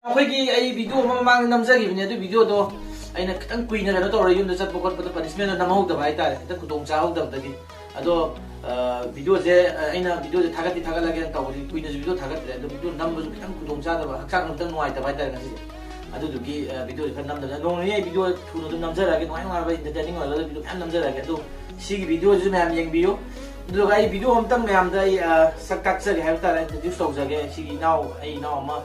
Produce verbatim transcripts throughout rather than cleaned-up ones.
ꯑꯩꯈꯣꯏꯒꯤ ꯑꯩ ꯚꯤꯗꯤꯑꯣ ꯑꯃ ꯃꯃꯥꯡꯗ ꯅꯝꯖꯈꯤꯕꯅꯦ, ꯑꯗꯨ ꯚꯤꯗꯤꯑꯣꯗꯣ ꯑꯩꯅ ꯈꯤꯇꯪ ꯀꯨꯏꯅ ꯀꯩꯅꯣ ꯇꯧꯔ ꯌꯨꯝꯗ ꯆꯠꯄ ꯈꯣꯠꯄꯗ ꯄꯅꯤꯁꯃꯦꯟꯗꯣ ꯅꯝꯍꯧꯗꯕ ꯍꯥꯏꯇꯥꯔꯦ, ꯈꯤꯇꯪ ꯈꯨꯗꯣꯡ ꯆꯥꯍꯧꯗꯕꯗꯒꯤ꯫ ꯑꯗꯣ, ꯑ, ꯚꯤꯗꯤꯑꯣꯁꯦ, ꯑ, ꯑꯩꯅ ꯚꯤꯗꯤꯑꯣꯁꯦ ꯊꯥꯒꯠꯇꯤ ꯊꯥꯒꯠꯂꯒꯦꯅ ꯇꯧꯕꯁꯤ ꯀꯨꯏꯅꯁꯨ ꯚꯤꯗꯤꯑꯣ ꯊꯥꯒꯠꯇ꯭ꯔꯦ꯫ ꯑꯗꯣ ꯚꯤꯗꯤꯑꯣ ꯅꯝꯕꯁꯨ ꯈꯤꯇꯪ ꯈꯨꯗꯣꯡ ꯆꯥꯗꯕ, ꯍꯛꯆꯥꯡ ꯈꯤꯇꯪ ꯅꯨꯡꯉꯥꯏꯇꯕ ꯍꯥꯏꯇꯥꯔꯦ ꯉꯁꯤꯁꯦ꯫ ꯑꯗꯨꯗꯨꯒꯤ, ꯑ, ꯚꯤꯗꯤꯑꯣꯁꯦ ꯈꯔ ꯅꯝꯗꯅ, ꯅꯣꯡ ꯅꯤꯅꯤ ꯑꯩ ꯚꯤꯗꯤꯑꯣ ꯊꯨꯅ ꯑꯗꯨꯝ ꯅꯝꯖꯔꯛꯑꯒꯦ, ꯅꯨꯡꯉꯥꯏ ꯅꯨꯡꯉꯥꯏꯕ entertaining ꯑꯣꯏꯔꯒ ꯚꯤꯗꯤꯑꯣ ꯃꯌꯥꯝ ꯅꯝꯖꯔꯛꯑꯒꯦ꯫ ꯑꯗꯣ ꯁꯤꯒꯤ ꯚꯤꯗꯤꯑꯣꯁꯤꯁꯨ ꯃꯌꯥꯝ ꯌꯦꯡꯕꯤꯌꯨ꯫ ꯑꯗꯨꯒ ꯑꯩ ꯚꯤꯗꯤꯑꯣ ꯑꯝꯇꯪ ꯃꯌꯥꯝꯗ ꯑꯩ, ꯑ, ꯁꯛ ꯇꯥꯛꯆꯒꯦ ꯍꯥꯏꯕ ꯇꯥꯔꯦ, introduce ꯇꯧꯖꯒꯦ꯫ ꯁꯤꯒꯤ ꯏꯅꯥꯎ, ꯑꯩ ꯏꯅꯥꯎ ꯑꯃ,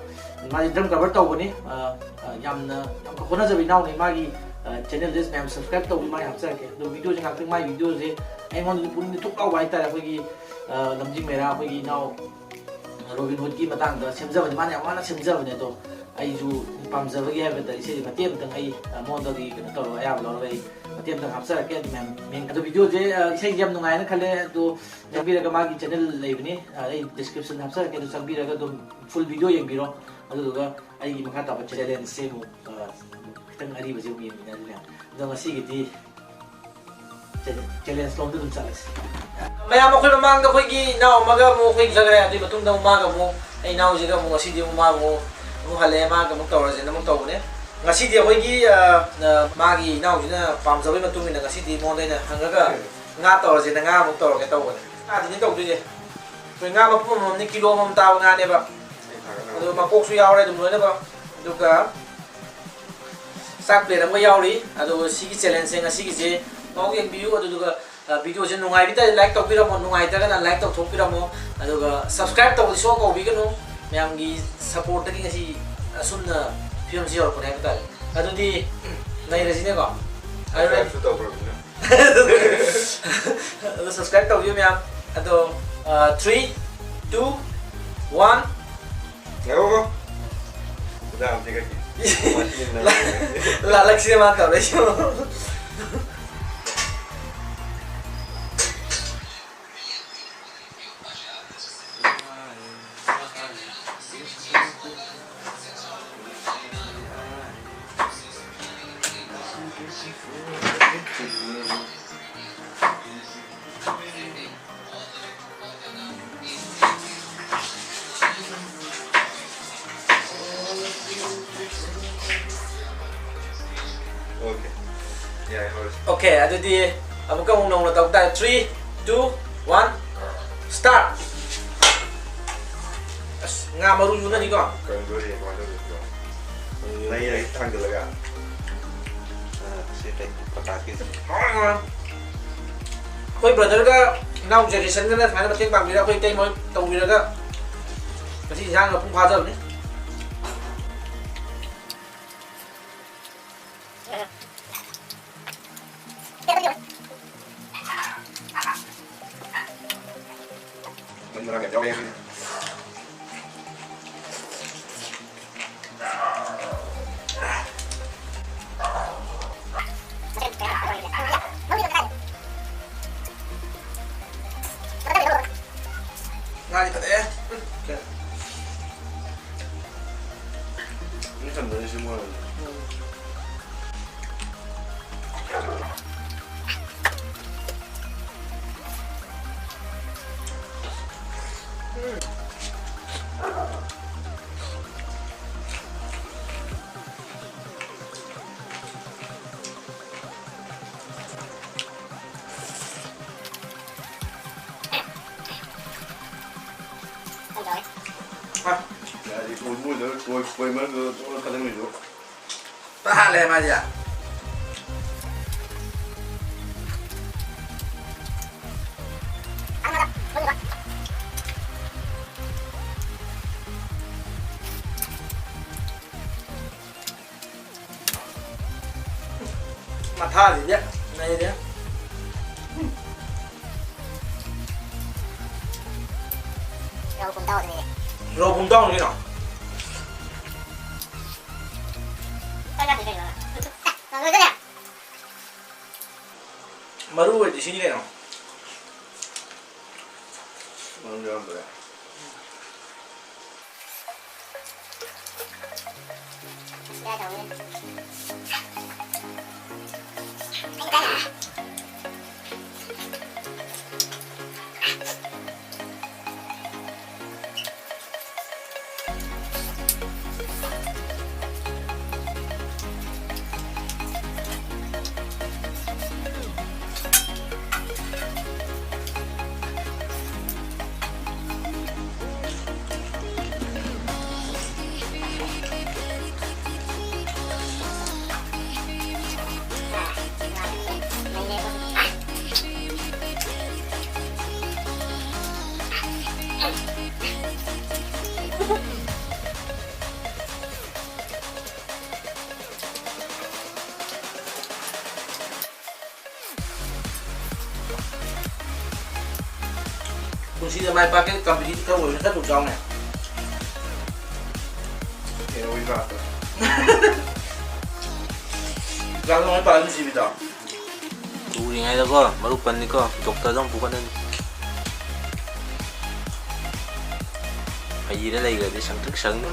ꯃꯥꯁꯦ drum cover ꯇꯧꯕꯅꯤ꯫ ꯑ, ꯑ, ꯌꯥꯝꯅ, ꯌꯥꯝ ꯍꯣꯠꯅꯖꯕ ꯏꯅꯥꯎꯅꯤ꯫ ꯃꯥꯒꯤ, ꯑ, channelꯁꯦ ꯃꯌꯥꯝ subscribe ꯇꯧꯕꯤ, ꯃꯥꯒꯤ ꯍꯥꯞꯆꯔꯛꯀꯦ꯫ ꯑꯗꯣ ꯚꯤꯗꯤꯑꯣꯁꯦ ꯉꯥꯛꯇꯪ, ꯃꯥꯒꯤ ꯚꯤꯗꯤꯑꯣꯁꯦ ꯑꯩꯉꯣꯟꯗꯁꯨ ꯄꯨꯛꯅꯤꯡꯗ ꯊꯨꯛ ꯂꯥꯎꯕ ꯍꯥꯏꯇꯥꯔꯦ꯫ ꯑꯩꯈꯣꯏꯒꯤ, ꯑ, ꯂꯝꯖꯤꯡ ꯃꯦꯔꯥ ꯑꯩꯈꯣꯏꯒꯤ ꯏꯅꯥꯎ ꯔꯣꯕꯤꯟ ꯍꯨꯗꯀꯤ ꯃꯇꯥꯡꯗ ꯁꯦꯝꯖꯕꯅꯤ꯫ ꯃꯥꯅ ꯌꯥꯝ ꯋꯥꯅ ꯁꯦꯝꯖꯕꯅꯦ꯫ ꯑꯗꯣ ꯑꯩꯁꯨ ꯄꯥꯝꯖꯕꯒꯤ ꯍꯥꯏꯕꯗ ꯏꯁꯩꯁꯦ ꯃꯇꯦꯛ ꯑꯃꯇꯪ ꯑꯩ, ꯑ, ꯃꯉꯣꯟꯗꯒꯤ ꯀꯩꯅꯣ ꯇꯧꯔꯒ, ꯑꯌꯥꯕ ꯂꯧꯔꯒ ꯑꯩ ꯃꯇꯦꯛ ꯑꯃꯇꯪ ꯍꯥꯞꯆꯔꯛꯀꯦ꯫ ꯑꯗꯨ ꯃꯌꯥꯝ ꯌꯦꯡ-, ꯑꯗꯣ ꯚꯤꯗꯤꯑꯣꯁꯦ, ꯑ, ꯏꯁꯩꯁꯦ ꯌꯥꯝ ꯅꯨꯡꯉꯥꯏꯅ ꯈꯜꯂꯦ꯫ ꯑꯗꯣ ꯆꯪꯕꯤꯔꯒ ꯃꯥꯒꯤ channel ꯂꯩꯕꯅꯤ, ꯑ, ꯑꯩ description ꯍꯥꯞꯆꯔꯛꯀꯦ꯫ ꯑꯗꯨ ꯆꯪꯕꯤꯔꯒ ꯑꯗꯨꯝ full video ꯌꯦꯡꯕꯤꯔꯣ꯫ ꯑꯗꯨꯗꯨꯒ ꯑꯩꯒꯤ ꯃꯈꯥ ꯇꯥꯕ challengeꯁꯦ ꯑꯃꯨꯛ, ꯑ, ꯈꯤꯇꯪ ꯑꯔꯤꯕꯁꯦ ꯑꯃꯨꯛ ꯌꯦꯡꯃꯤꯟꯅꯁꯤ ꯃꯌꯥꯝ꯫ ꯑꯗꯣ ꯉꯁꯤꯒꯤꯗꯤ challenge ꯂꯣꯝꯗ ꯑꯗꯨꯝ ꯆꯠꯂꯁꯤ꯫ ꯃꯌꯥꯝ, ꯑꯩꯈꯣꯏ ꯃꯃꯥꯡꯗ ꯑꯩꯈꯣꯏꯒꯤ ꯏꯅꯥꯎ ꯑꯃꯒ ꯑꯃꯨꯛ ꯑꯩꯈꯣꯏ ꯆꯠꯈ꯭ꯔꯦ꯫ ꯑꯗꯨꯒꯤ ꯃꯇꯨꯡꯗ ꯑꯃꯨꯛ ꯃꯥꯒ ꯑꯃꯨꯛ, ꯑꯩ ꯏꯅꯥꯎꯁꯤꯒ ꯑꯃꯨꯛ ꯉꯁꯤꯗꯤ ꯑꯃꯨꯛ ꯃꯥꯒ ꯑꯃꯨꯛ, ꯑꯃꯨꯛ ꯍꯜꯂꯛꯑꯦ꯫ ꯃꯥꯒ ꯑꯃꯨꯛ ꯇꯧꯔꯁꯦꯅ ꯑꯃꯨꯛ ꯇꯧꯕꯅꯦ꯫ ꯉꯁꯤꯗꯤ ꯑꯩꯈꯣꯏꯒꯤ, ꯑ, ꯑ, ꯃꯥꯒꯤ ꯏꯅꯥꯎꯁꯤꯅ ꯄꯥꯝꯖꯕꯒꯤ ꯃꯇꯨꯡ ꯏꯟꯅ ꯉꯁꯤꯗꯤ ꯃꯉꯣꯟꯗ ꯑꯩꯅ ꯍꯪꯉꯒ ꯉꯥ ꯇꯧꯔꯁꯦꯅ ꯉꯥ ꯑꯃꯨꯛ ꯇꯧꯔꯒꯦ ꯇꯧꯕꯅꯦ꯫ ꯉꯥꯗꯨꯅꯤ ꯇꯧꯗꯣꯏꯁꯦ꯫ ꯑꯩꯈꯣꯏ ꯉꯥ ꯃꯄꯨꯝ ꯑꯃꯃꯝꯅꯤ, ꯀꯤꯂꯣ ꯑꯃꯃꯝ ꯇꯥꯕ ꯉꯥꯅꯦꯕ꯫ ꯑꯗꯨ ꯃꯀꯣꯛꯁꯨ ꯌꯥꯎꯔꯦ ꯑꯗꯨꯝ ꯂꯣꯏꯅꯃꯛ꯫ ꯑꯗꯨꯒ ꯆꯥꯛ plate ꯑꯃꯒ ꯌꯥꯎꯔꯤ꯫ ꯑꯗꯨꯒ ꯁꯤꯒꯤ challengeꯁꯦ ꯉꯁꯤꯒꯤꯁꯦ ꯃꯑꯣꯡ ꯌꯦꯡꯕꯤꯌꯨ꯫ ꯑꯗꯨꯗꯨꯒ, ꯑ, videoꯁꯦ ꯅꯨꯡꯉꯥꯏꯕꯤ ꯇꯥꯔꯗꯤ like ꯇꯧꯕꯤꯔꯝꯃꯣ, ꯅꯨꯡꯉꯥꯏꯇ꯭ꯔꯒꯅ unlike ꯇꯧꯊꯣꯛꯄꯤꯔꯝꯃꯣ꯫ ꯑꯗꯨꯒ subscribe ꯇꯧꯕꯗꯤ ꯁꯨꯡꯀꯥꯎ ꯀꯥꯎꯕꯤꯒꯅꯨ꯫ ꯃꯌꯥꯝꯒꯤ supportꯇꯒꯤ ꯉꯁꯤ ꯑꯁꯨꯝꯅ ꯐꯤꯕꯝꯁꯤ ꯌꯧꯔꯛꯄꯅꯦ ꯍꯥꯏꯕ ꯇꯥꯔꯦ꯫ ꯑꯗꯨꯗꯤ ꯅꯩꯔꯁꯤꯅꯦꯀꯣ? Are you ready? Subscribeꯁꯨ ꯇꯧꯈ꯭ꯔꯕꯅꯤꯅ꯫ ꯑꯗꯣ subscribe ꯇꯧꯕꯤꯌꯨ ꯃꯌꯥꯝ꯫ ꯑꯗꯣ, ꯑ, three, two, one꯫ ꯉꯥꯏꯈꯣꯀꯣ꯫ ꯈꯨꯗꯥꯡ ꯑꯝꯇ ꯀꯛꯀꯦ꯫ ꯋꯥꯊꯤ ꯑꯃ ꯂꯥꯜꯂꯛꯁꯤꯅꯦ ꯃꯥ ꯇꯧꯔꯛꯏꯁꯦ꯫ Okay. ꯌꯥꯏ, ꯍꯧꯔꯁꯤ꯫ Okay, ꯑꯗꯨꯗꯤ ꯑꯃꯨꯛꯀ ꯑꯃꯨꯛ ꯅꯧꯅ ꯇꯧ ꯇꯥꯔꯦ꯫ Three, two, one, start. ꯑꯁ, ꯉꯥ ꯃꯔꯨ ꯌꯨꯅꯅꯤꯀꯣ꯫ ꯀꯪꯗꯣꯔꯤ, ꯀꯃꯥꯏꯅ ꯇꯧꯗꯣꯏꯅꯣ? ꯃꯩ ꯍꯦꯛ ꯊꯥꯡꯖꯤꯜꯂꯒ꯫ ꯑ, ꯁꯤ ꯀꯩ, ꯄꯇꯥꯀꯤꯁꯦ꯫ ꯑꯩꯈꯣꯏ brotherꯒ ꯏꯅꯥꯎ ꯖꯦꯔꯤꯁꯟꯒꯅ ꯁꯨꯃꯥꯏꯅ ꯃꯇꯦꯡ ꯄꯥꯡꯕꯤꯔꯒ, ꯑꯩꯈꯣꯏ ꯏꯇꯩꯃ ꯍꯣꯏ ꯇꯧꯕꯤꯔꯒ ꯉꯁꯤ ꯏꯟꯁꯥꯡ ꯃꯄꯨꯡ ꯐꯥꯖꯕꯅꯤ꯫ ꯃꯔꯨ ꯃꯔꯥꯡ ꯌꯥꯝ ꯌꯥꯎꯔꯦ꯫ ꯉꯥꯗꯤ ꯐꯖꯩꯍꯦ꯫ ꯎꯝ꯫ ꯌꯥꯔꯦ, ꯃꯣꯏ, ꯃꯣꯏꯗ ꯀꯣꯏ, ꯀꯣꯏ ꯃꯔꯛꯇꯨꯗ ꯆꯣꯠꯂ ꯈꯜꯂꯝꯃꯤꯗꯣ꯫ ꯇꯥꯍꯜꯂꯦ ꯃꯥꯗꯤ꯫ ꯃꯊꯥꯁꯤꯗꯤ ꯅꯩꯔꯦ꯫ ꯔꯧ ꯄꯨꯝꯇꯥꯎꯗꯨꯅꯤꯅꯦ꯫ ꯔꯧ ꯄꯨꯝꯇꯥꯎꯅꯤ ꯀꯩꯅꯣ꯫ ꯆꯥꯛ ꯆꯥꯗ꯭ꯔꯤ ꯀꯩꯅꯣ? ꯂꯣꯏꯗꯣꯔꯦ꯫ ꯃꯔꯨ ꯑꯣꯏꯗꯤ ꯁꯤꯅꯤ ꯀꯩꯅꯣ꯫ ꯃꯔꯨ ꯌꯥꯎꯔꯝꯕ ꯌꯥꯏ꯫ ꯄꯨꯟꯁꯤꯗ ꯃꯥꯏ ꯄꯥꯛꯀꯦ ꯀꯝꯄꯤꯇꯤꯇꯤꯚ ꯈꯔ ꯑꯣꯏꯕꯅ ꯈꯔ ꯊꯨꯅ ꯆꯥꯎꯅꯦ꯫ ꯀꯩꯅꯣꯒꯤ ꯀ꯭ꯂꯥꯁꯇ꯫ ꯀ꯭ꯂꯥꯁ ꯅꯣꯡꯃꯩ ꯄꯥꯜꯂ ꯅꯨꯡꯁꯤꯕꯤꯗꯣ꯫ ꯎꯔꯤꯉꯩꯗꯀꯣ ꯃꯔꯨꯞ ꯄꯟꯅꯤꯀꯣ, ꯗꯣꯛꯇꯔꯗ ꯑꯃꯨꯛ ꯄꯨꯈꯠꯅꯅꯤ꯫ ꯐꯩꯔ ꯂꯩꯈ꯭ꯔꯗꯤ ꯁꯪꯇ꯭ꯔꯤꯛ ꯁꯪꯅꯤ꯫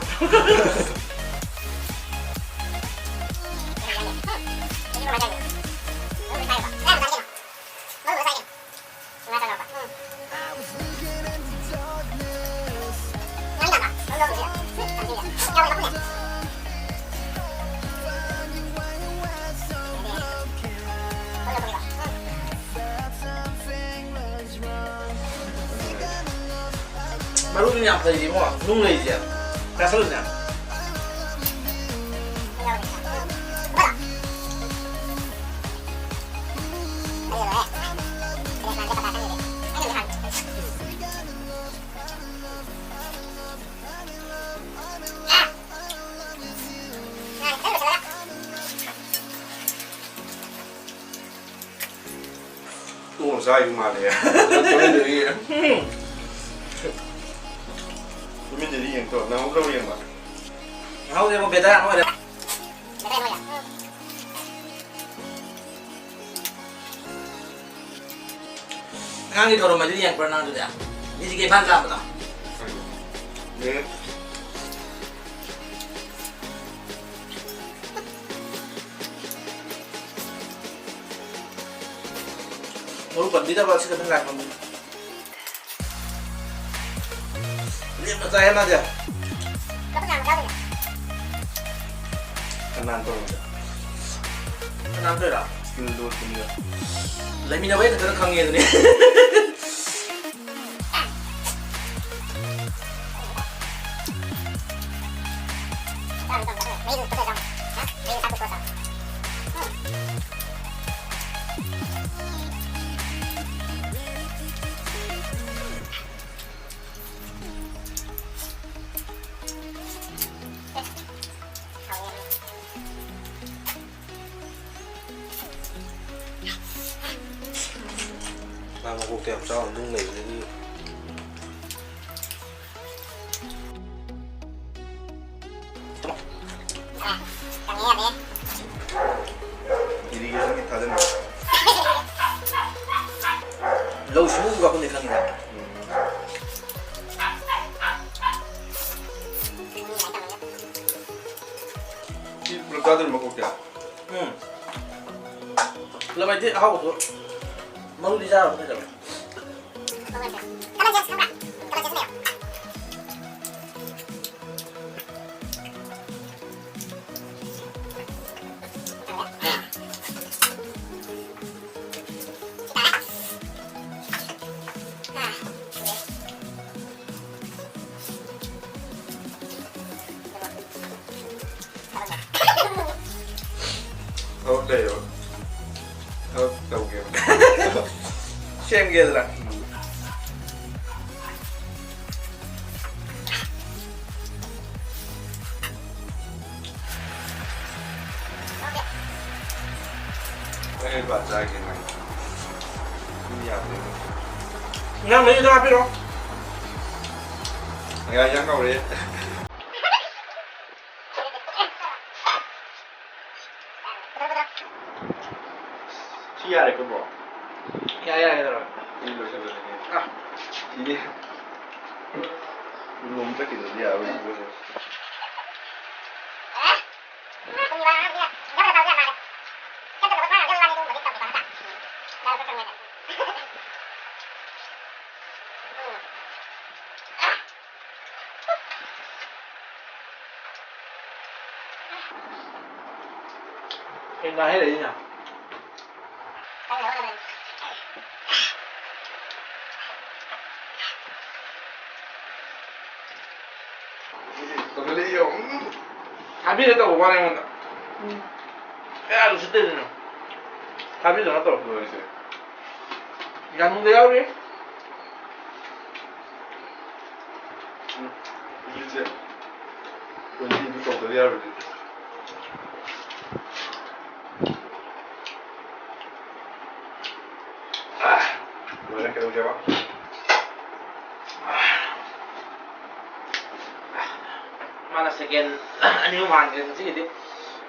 ꯃꯔꯨꯗꯨꯅ ꯌꯥꯝ ꯐꯩꯔꯤꯃꯣ, ꯅꯨꯡ ꯂꯩꯔꯤꯁꯦ꯫ ꯆꯥꯁꯜꯂꯨꯅꯦ꯫ ꯇꯣꯡ ꯆꯥꯏꯕ ꯃꯥꯜꯂꯦ꯫ ꯇꯨꯃꯤꯟꯗꯗꯤ ꯌꯦꯡ-, ꯇꯨꯃꯤꯟꯗꯗꯤ ꯌꯦꯡꯉꯛꯇ꯭ꯔꯣ? ꯅꯪꯍꯧꯗ꯭ꯔꯕ ꯌꯦꯡꯕ? ꯅꯪꯍꯧꯗ꯭ꯔꯦꯕꯣ, ꯕꯦꯗꯥ ꯑꯃ ꯑꯣꯏꯔꯦ꯫ ꯑꯉꯥꯡꯒꯤ ꯊꯧꯔꯝ ꯍꯥꯏꯗꯨꯗꯤ ꯌꯦꯡꯕ꯭ꯔꯥ ꯅꯪ ꯑꯗꯨꯗꯤ? ꯃꯤꯁꯤꯒꯤ ꯏꯝꯐꯥꯜ ꯀꯥꯕꯗꯣ? ꯌꯦꯡꯉꯦ꯫ ꯃꯔꯨ ꯄꯟꯕꯤꯗꯕ ꯑꯁꯤ ꯈꯛꯇꯪ ꯉꯥꯏꯔꯝꯃꯤ꯫ ꯂꯦꯝꯅ ꯆꯥꯏꯍꯦ ꯃꯥꯗꯤ꯫ ꯀꯅꯥꯅ ꯇꯧꯔꯤꯅꯣ? ꯀꯅꯥꯅ ꯇꯧꯔꯤꯔꯣ? ꯁ꯭ꯀꯤꯜꯗꯣ ꯁ꯭ꯀꯤꯜꯗꯣ꯫ ꯂꯩꯃꯤꯟꯅꯕ ꯍꯦꯛ ꯈꯛꯇꯅ ꯈꯪꯉꯦ ꯑꯗꯨꯅꯤ꯫ ꯃꯥ ꯃꯀꯣꯛꯇ ꯌꯥꯝ ꯆꯥꯎꯅ ꯅꯨꯡ ꯂꯩꯕꯅꯦ ꯑꯗꯨꯒꯤ꯫ ꯀꯪꯉꯦ ꯌꯥꯗꯦ꯫ Irrigation ꯒꯤ ꯊꯥꯖꯤꯟꯕ꯫ ꯂꯧ ꯁꯤꯡꯎꯕ ꯀꯥꯡꯕꯨꯗꯤ ꯈꯪꯉꯤꯗ꯫ ꯁꯤ ꯄꯨꯂꯞ ꯆꯥꯗꯣꯏꯔꯣ ꯃꯀꯣꯛꯁꯦ? ꯎꯝ꯫ ꯄꯨꯂꯞ ꯍꯥꯏꯗꯤ ꯑꯍꯥꯎꯕꯗꯣ ꯃꯔꯨꯗꯤ ꯆꯥꯔꯕ ꯀꯩꯗꯧꯔꯦ? ꯊꯕꯛ ꯂꯩꯌꯦꯕ꯫ ꯊꯕꯛ ꯇꯧꯒꯦꯕ꯫ ꯁꯦꯝꯒꯦꯗ꯭ꯔꯥ? ꯑꯩ ꯕꯥ ꯆꯥꯒꯦ ꯅꯪ꯫ ꯃꯤ ꯌꯥꯝꯗꯦ꯫ ꯅꯪ ꯃꯍꯤꯗꯣ ꯍꯥꯞꯄꯤꯔꯣ꯫ ꯉꯥꯏ ꯌꯥꯝ ꯀꯧꯔꯦ꯫ ꯁꯤ ꯌꯥꯔꯦꯀꯣ, ꯕ꯭ꯔꯣ? ꯌꯥꯔꯦ, ꯌꯥꯔꯦ, ꯀꯩꯗꯧꯔꯒꯦ? ꯁꯤ ꯂꯣꯏꯁꯤꯜꯂꯁꯤꯅꯦ꯫ ꯑꯥ꯫ ꯁꯤꯗꯤ ꯔꯨꯝ ꯆꯠꯈꯤꯗ꯭ꯔꯗꯤ ꯌꯥꯔꯣꯏ, ꯁꯤ ꯂꯣꯏꯁꯤꯜꯂꯁꯤ꯫ ꯀꯩꯅꯣ ꯍꯥꯏꯔꯛꯏꯅ? ꯇꯧꯁꯜꯂꯛꯏ ꯌꯦꯡꯉꯣ꯫ ꯎꯝ꯫ ꯊꯥꯕꯤꯔꯦ ꯇꯧꯕ ꯋꯥꯅꯦ ꯑꯩꯉꯣꯟꯗ꯫ ꯎꯝ꯫ ꯀꯌꯥꯗ ꯎꯁꯤꯠꯇꯔꯤꯅꯣ? ꯊꯥꯕꯤꯗꯅ ꯇꯧꯔꯛꯄ ꯂꯣꯏꯔꯤꯁꯦ꯫ ꯌꯥꯅꯨꯗ ꯌꯥꯎꯔꯤ꯫ ꯎꯝ꯫ ꯍꯧꯖꯤꯛꯁꯦ꯫ ꯍꯧꯖꯤꯛ ꯇꯧꯗꯕ ꯌꯥꯔꯣꯏꯗꯣꯏꯅꯤ꯫ ꯂꯣꯏꯔꯦ, ꯀꯩꯗꯧꯁꯦꯕ? ꯃꯥꯅ second ꯑꯅꯤ ꯑꯍꯨꯝ ꯍꯥꯟꯈ꯭ꯔꯦ ꯉꯁꯤꯒꯤꯗꯤ꯫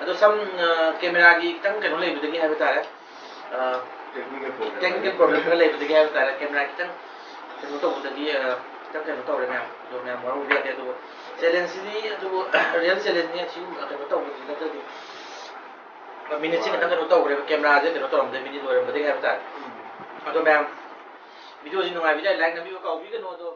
ꯑꯗꯣ ꯁꯝ ꯀꯦꯃꯦꯔꯥꯒꯤ ꯈꯤꯇꯪ ꯀꯩꯅꯣ ꯂꯩꯕꯗꯒꯤ ꯍꯥꯏꯕ ꯇꯥꯔꯦ꯫ Technical problem. Technical problem ꯈꯔ ꯂꯩꯕꯗꯒꯤ ꯍꯥꯏꯕ ꯇꯥꯔꯦ꯫ ꯀꯦꯃꯦꯔꯥ ꯈꯤꯇꯪ ꯀꯩꯅꯣ ꯇꯧꯕꯗꯒꯤ ꯈꯤꯇꯪ ꯀꯩꯅꯣ ꯇꯧꯔꯦ ꯃꯌꯥꯝ꯫ ꯑꯗꯣ ꯃꯌꯥꯝ ꯋꯥꯔꯧꯕ ꯌꯥꯗꯦ꯫ ꯑꯗꯨꯕꯨ ꯆꯦꯂꯦꯟꯖꯁꯤꯗꯤ ꯑꯗꯨꯕꯨ ꯔꯤꯌꯦꯜ ꯆꯦꯂꯦꯟꯖꯅꯤ꯫ ꯑꯁꯤꯒꯨꯝꯕ ꯀꯩꯅꯣ ꯇꯧꯕꯗꯤ ꯅꯠꯇ꯭ꯔꯗꯤ ꯃꯤꯅꯤꯠꯁꯦ ꯈꯤꯇꯪ ꯀꯩꯅꯣ ꯇꯧꯈ꯭ꯔꯦꯕ꯫ ꯀꯦꯃꯦꯔꯥꯁꯦ ꯀꯩꯅꯣ ꯇꯧꯔꯝꯗꯦ꯫ ꯃꯤꯅꯤꯠ ꯂꯣꯏꯔꯝꯕꯗꯒꯤ ꯍꯥꯏꯕ ꯇꯥꯔꯦ꯫ ꯑꯗꯣ ꯃꯌꯥꯝ ꯚꯤꯗꯤꯑꯣꯁꯤ ꯅꯨꯡꯉꯥꯏꯕꯤꯗ ꯂꯥꯏꯛ ꯅꯝꯕꯤꯕ ꯀꯥꯎꯕꯤꯒꯅꯨ꯫ ꯑꯗꯣ